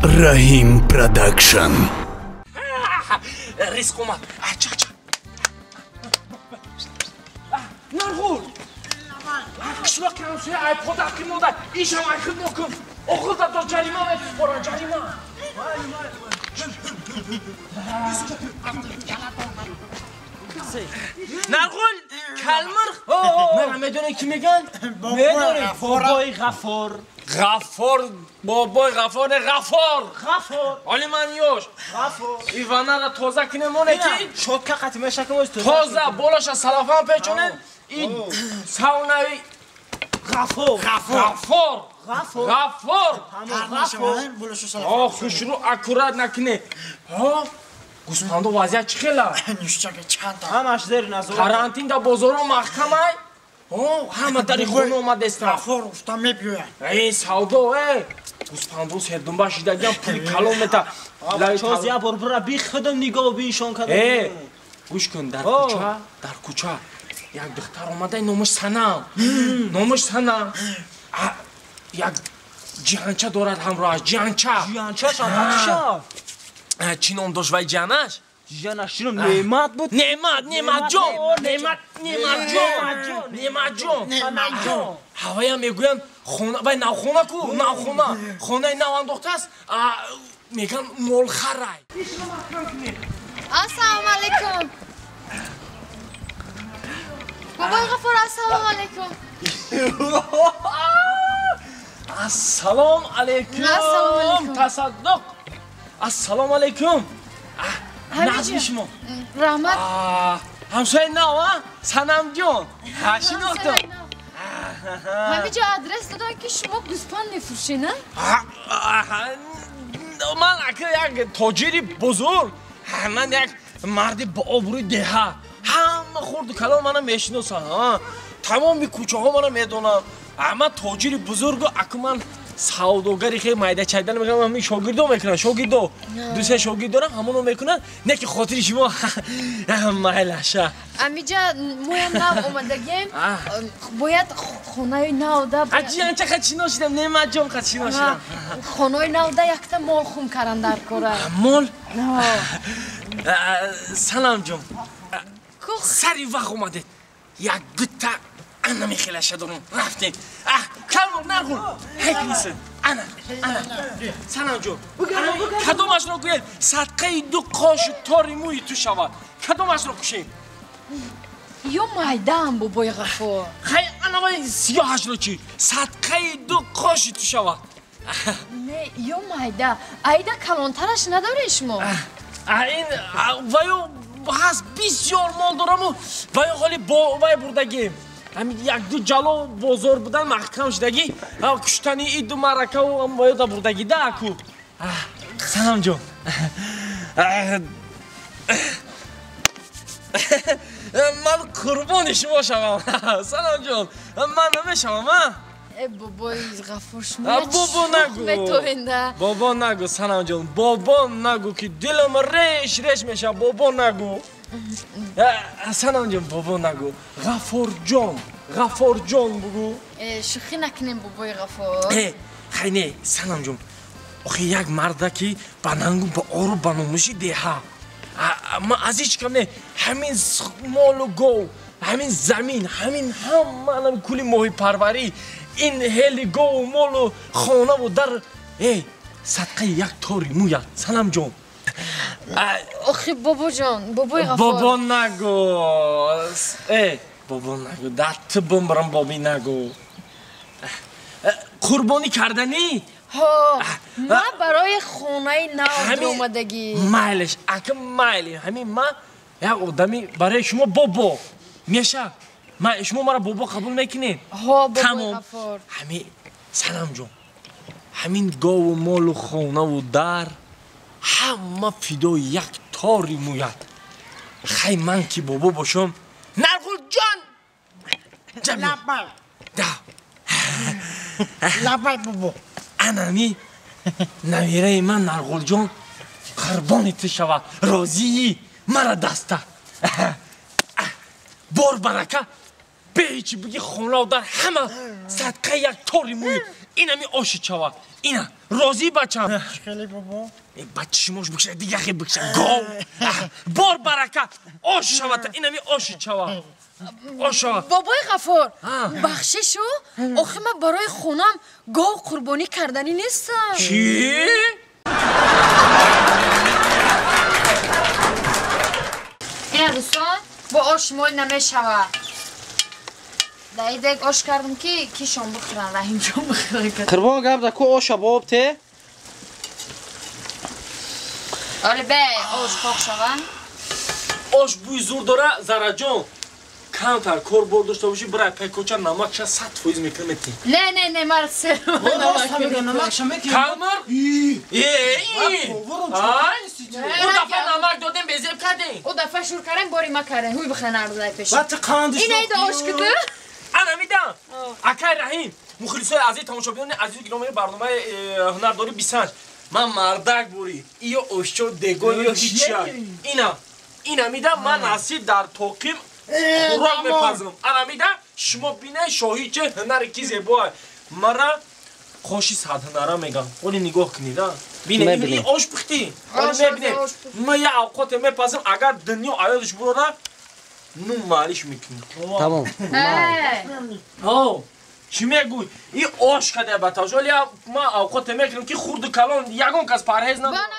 Раҳим Продакшн. Ризқ омад. Нарғул. Қишлоқи ҳамсоя айбхода ақиб монда. Ишам айхид мокун. Оғилда до ҷарима месупорам, ҷарима. Нарғул, калмирғ. Мана медонӣ ки меган? Медонӣ. Бобои Ғаффор. Ғаффор, бобои Ғаффор, не Ғаффор. Ғаффор. Оли ман ёш. Ғаффор. Иванара тоза кинем оне ки? Шотка қати мешакам оз тоза. Тоза, болаша салафан печонем. И саунаи Ғаффор. Ғаффор. Ғаффор. Ғаффор. Ғаффор. О, хушру аккурат накне. Ҳо? Гӯспандо вазъият чӣ хела? Ништяк чанда. Ҳамаш зери назорат. Карантин да бозоро маҳкамай. О, ҳама дари хона омадестан. Ғаффор уфта мебиёяд. Эй, савдо, эй. Гӯспандо сердумба шидагиам пули калон мета. Чоз я бор бура би худам нигоҳ бишон кардам. Э, гӯш кун, дар кӯча, дар кӯча як духтар омада, номаш Санам. Номаш Санам. Як ҷиҳанча дорад ҳамроҳаш, ҷиҳанча. Ҷиҳанчаш ҳам ҳатиша. Чӣ ном дошт вай ҷиҳанаш? Ҷиҳанаш чӣ ном? Неъмат буд? Неъмат, Неъматҷон. Неъмат, Неъматҷон. Неъматҷон. Неъматҷон. Ҳаваям мегӯянд хона, вай навхона ку, навхона. Хонаи нав андохтааст, мегӯянд молхарай. Ассалому алайкум. Бобои Ғаффор, ассалому алайкум. Ассалому алайкум. Тасаддуқ. Ассалому алайкум. Назми шумо. Раҳмат. Ҳамсояи нав, а? Санамҷон. Ҳа, шинохтам. Ҳамиҷо адрес доданд, ки шумо гӯспанд мефурӯшед, на? Ман ака як тоҷири бузург, ман як марди бообрӯи деҳа. Ҳама хурду калон мана мешиносанд. Тамоми кӯчаҳо мана медонанд. Ман тоҷири бузургу аку ман савдогари хеле майдачайда мекунам, ҳамин шогирдо мекунанд, шогирдо. Ду-се шогирд дорам, ҳамоно мекунанд, не ки хотири шумо майлаша. Амиҷа моям нав омадагем, бояд хонаи навда. Ҷиянча қад шиношидам, Неъматҷон қад шиношидам. Хонаи навда якта мол хум кардан дар кора. Мол? Саламҷон. Сари вақт омадед. Як дута ана мехелаша дорам. Рафтем. Калмор, нарғул. Ҳекниса. Ана, ана. Саламҷон. Кадомашро гӯед? Садқаи ду қошу тори мӯи ту шавад. Кадомашро кушем? Ё майдаам, бобои Ғаффор. Хай, ана вай сиёҳашро чӣ? Садқаи ду қоши ту шавад. Не, ё майда. Айда калонтараш надоред шумо? Ин ваё ҳаст, бисёр мол дораму ваё ҳоли вай бурдагем. Ҳамин як-ду ҷало бозор будан маҳкам шудагӣ, куштани иду маъракаву ваё да бурдагӣ да аку. Саламҷон. Ман қурбони шумо шавам. Саламҷон, ман намешавам, а? Э, бобои Ғаффор, шумо бобо нагу. Метавонда. Бобо нагу, Саламҷон, бобо нагу, ки дилам реш реш мешавад, бобо нагу. Саламҷон, бобо нагу. Ғаффорҷон, Ғаффорҷон бугу. Шӯхӣ накунем, бобои Ғаффор. Хай не, Саламҷон. Охи як марда ки ба нангу ба ору ба номуши деҳа. Ман аз ҳеҷ кам не, ҳамин молу гов, ҳамин замин, ҳамин ҳама кули моҳипарварӣ, ин ҳели гову молу хонаву дар, эй, садқаи як тори мӯяд, Саламҷон. Охи бобоҷон, бобои Ғаффор. Бобо нагу. Э, бобо нагу, дар ту бумбарам, боби нагу. Қурбонӣ карданӣ? Ҳо, ман барои хонаи нав омадагӣ. Майлиш, ака майли, ҳамин ман як одами барои шумо бобо. Меша, шумо маро бобо қабул мекунед? Ҳо, бобои Ғаффор. Ҳамин Саламҷон, ҳамин гову молу хонаву дар ҳама фидои як тори мӯяд. Хай ман ки бобо бошам, Нарғулҷон! Лабай. Да. Лабай, бобо. Анами навираи ман Нарғулҷон қурбони ту шавад. Розии мара даста. Бор барака, бе ҳечи буги хонаву дар ҳама садқаи як тори мӯи. Инами оши чава. Ина, розӣ бачам. Хеле бобо. Бача шумош бикша, дига хе бикша. Гов. Бор барака. Ош шавата, инами оши чава. Ош шава. Бобои Ғафур, бахшишу, охи ман барои хонам гов қурбонӣ карданӣ нестам. Чӣ? Ина дӯстон, бо ош мол намешава. Дар дег ош кардам ки кишон бихӯран, Раҳимҷон бихӯран. Қурбон гап да ку оша боб те? Оле бе, ош пок шава. Ош бӯи зур дора, Зараҷон. Камтар кор бор дошта бошӣ, бирай пайкоча намакша 100% мекунам мети. Не, не, не, мар сер. Намакша мекунам. Калмар? Э, ай, о дафа намак додем, безеб кардем. О дафа шур кардем, бори ма кардем. Ҳуй бихӯран арзай пеш. Баъд қанд Ина ида ош киду? Ана мидам. Акай Раҳим, мухлисои азиз, тамошобинони азизи гиромии барномаи ҳунардори бисанҷ. Ман мардак бурӣ. Иё ошчо дегон ё ҳичча. Ина, ина мидам, ман насиб дар тоқим хӯрок мепазам. Ана мидам, шумо бинед шоҳӣ че ҳунари ки зебоа. Мара қоши садҳунара мегам. Оли нигоҳ кунед, а? Бинед, ин ош пухтӣ. Оли мебинед. Ман як авқоте мепазам, агар дунё аёдаш бурора, ну малиш мекунӣ. Тамом. О, чӣ мегӯй? Ин ош каде ба тавш. Оли ман авқоте мекунам ки хурду калон ягон кас парҳез надорад.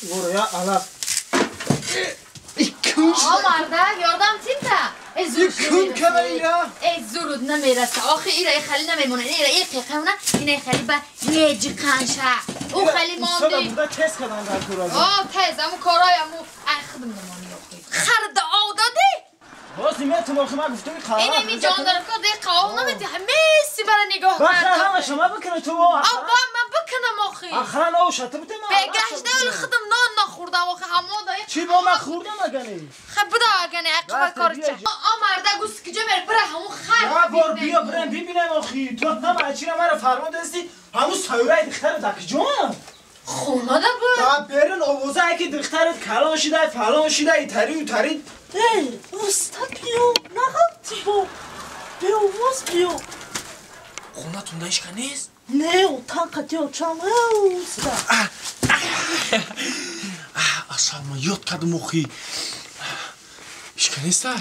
Воро я алаф. О, мардак, ёрдам тинта. Э зур. Кун кама ира. Э зуруд намераса. Охи ира э хали намемона. Ира э қиқамна. Ина э хали ба неҷи қанша. Ӯ хали монди. Буда тез кадан дар кура. О, тез, аму корой аму ай худам намони охи. Харда одади. Боз ниметум охи ман гуфтум қавам. Ина ми ҷондарко де қавам намети. Ҳамеси бара нигоҳ Баха кардам. ҳама шума бикунед ту. Аба ман бикунам охи. Охрана оша ту бите ман. Бегашта оли худам нон нахӯрдам охи ҳамо да. Чӣ бо ман хӯрдам агани? Хай буда агани ақба корча. О марда гус киҷо мер бира ҳамун хар. Я бор биё бирем бибинем охи. Ту ҳама чира маро фармон дасти ҳамун сайёраи духтар да киҷоам? Хонада буд. Да берин овоза ки духтарат калон шида фалон шида итари утари. Эй, устад биё, нағалти бо. Беовоз биё. Хонатон да ҳеч ка нест? Не, отан қати очам, уста. Асал ман ёд кардам охи. Ҳеч ка неста?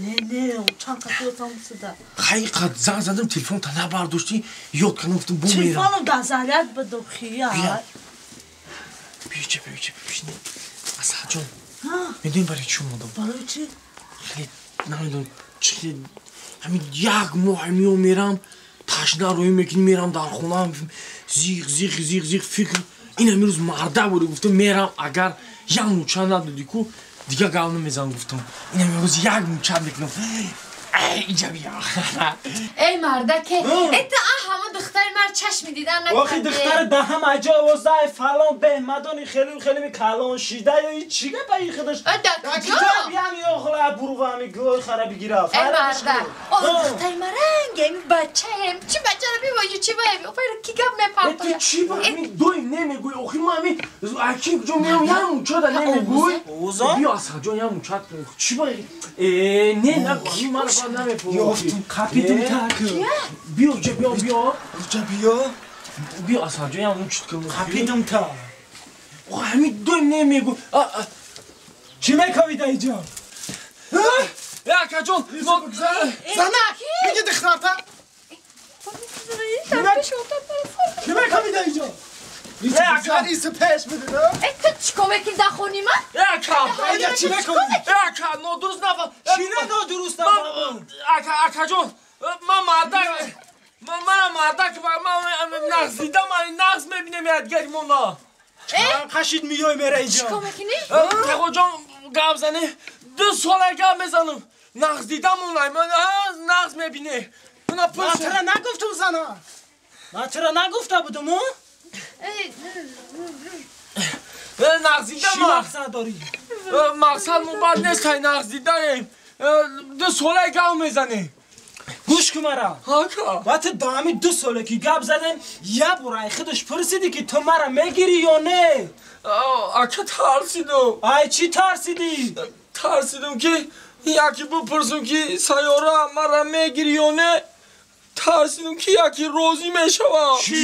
Не, не, очам қати очам устада. Ҳақиқат занг задам, телефонта набардоштӣ, ёд кардам, гуфтам бо мерам. Телефоном дар заряд буд охи, я. Биё, биё, биё, бишин. Асалҷон, медонӣ барои чӣ омадам? Барои чӣ? Хеле намедонам, чӣ ҳамин як моҳ меом мерам, ташна рӯй мекунӣ, мерам дар хонаам, зиқ, зиқ, зиқ, зиқ фикр. Ин ҳамин рӯз марда буд, гуфтам мерам, агар як мӯча надодӣ ку, дигар гап намезанам, гуфтам. Ин ҳамин рӯз як мӯча мекунам. Инҷа бия. Эй мардаке, это ҳама духтари мар чашми дидан накарде. Охи духтар да ҳама ҷо овоза фалон беҳмадони хеле хеле калон шида ё ин чӣ гапа ин худаш? Да куҷо? Биям ё хла бурва ҳами гӯй хара бигира. Эй марда, о духтари маранг, ами бачаем. Чӣ бачаро бивоҷи, чӣ баем? Офар ки гап мепартоя? Ту чӣ ба ҳамин доим намегӯй? Охи ман ҳамин аки куҷо меом, як мӯча да намегӯй? Овоза? Биё Асалҷон, як мӯча чӣ ба? Э, не, нагӯ, ҳамин мара баъд намепурсӣ. Ёфтум, қапидум так. Биё, ҷа биё, биё. Ҷа биё. Биё Асалҷон, як мӯча кун. Қапидум та. Охи ҳамин доим намегӯй. Чӣ мекавӣ да инҷо? Акаҷон, Зана, биги духтарта. Чӣ мекавӣ да инҷо? Ака, иси пеш биди, да? Э, ту чӣ кор мекунӣ дар хони ман? Ака, Айда чӣ мекунӣ? Ака, нодуруст нафаҳм. Чӣ нодуруст нафаҳм? Ака, акаҷон, ман мардак, манам мардак, ман нағз дидам, ман нағз мебинем ядгари мона. Қашид миёй мера инҷо. Чӣ кор мекунӣ? Тағоҷон, гап зане, 2 сола гап мезанам. Нағз дидам онай, ман нағз мебине. Ман тура нагуфтум зана. Ман тура нагуфта будум, о? Нағз дидам. Чӣ мақсад дорӣ? Мақсад мо бад нест, ай нағз дидаем. 2 сола гап мезанем. Гӯш кун мара. Ака. Ва ту даҳами 2 соле ки гап задем, як бор ай худаш пурсидӣ ки ту мара мегирӣ ё не? Ака, тарсидум. Ай чӣ тарсидӣ? Тарсидум ки яке бипурсум ки сайёра мара мегирӣ ё не? Тарсидам, ки яке розӣ мешавам. Чӣ?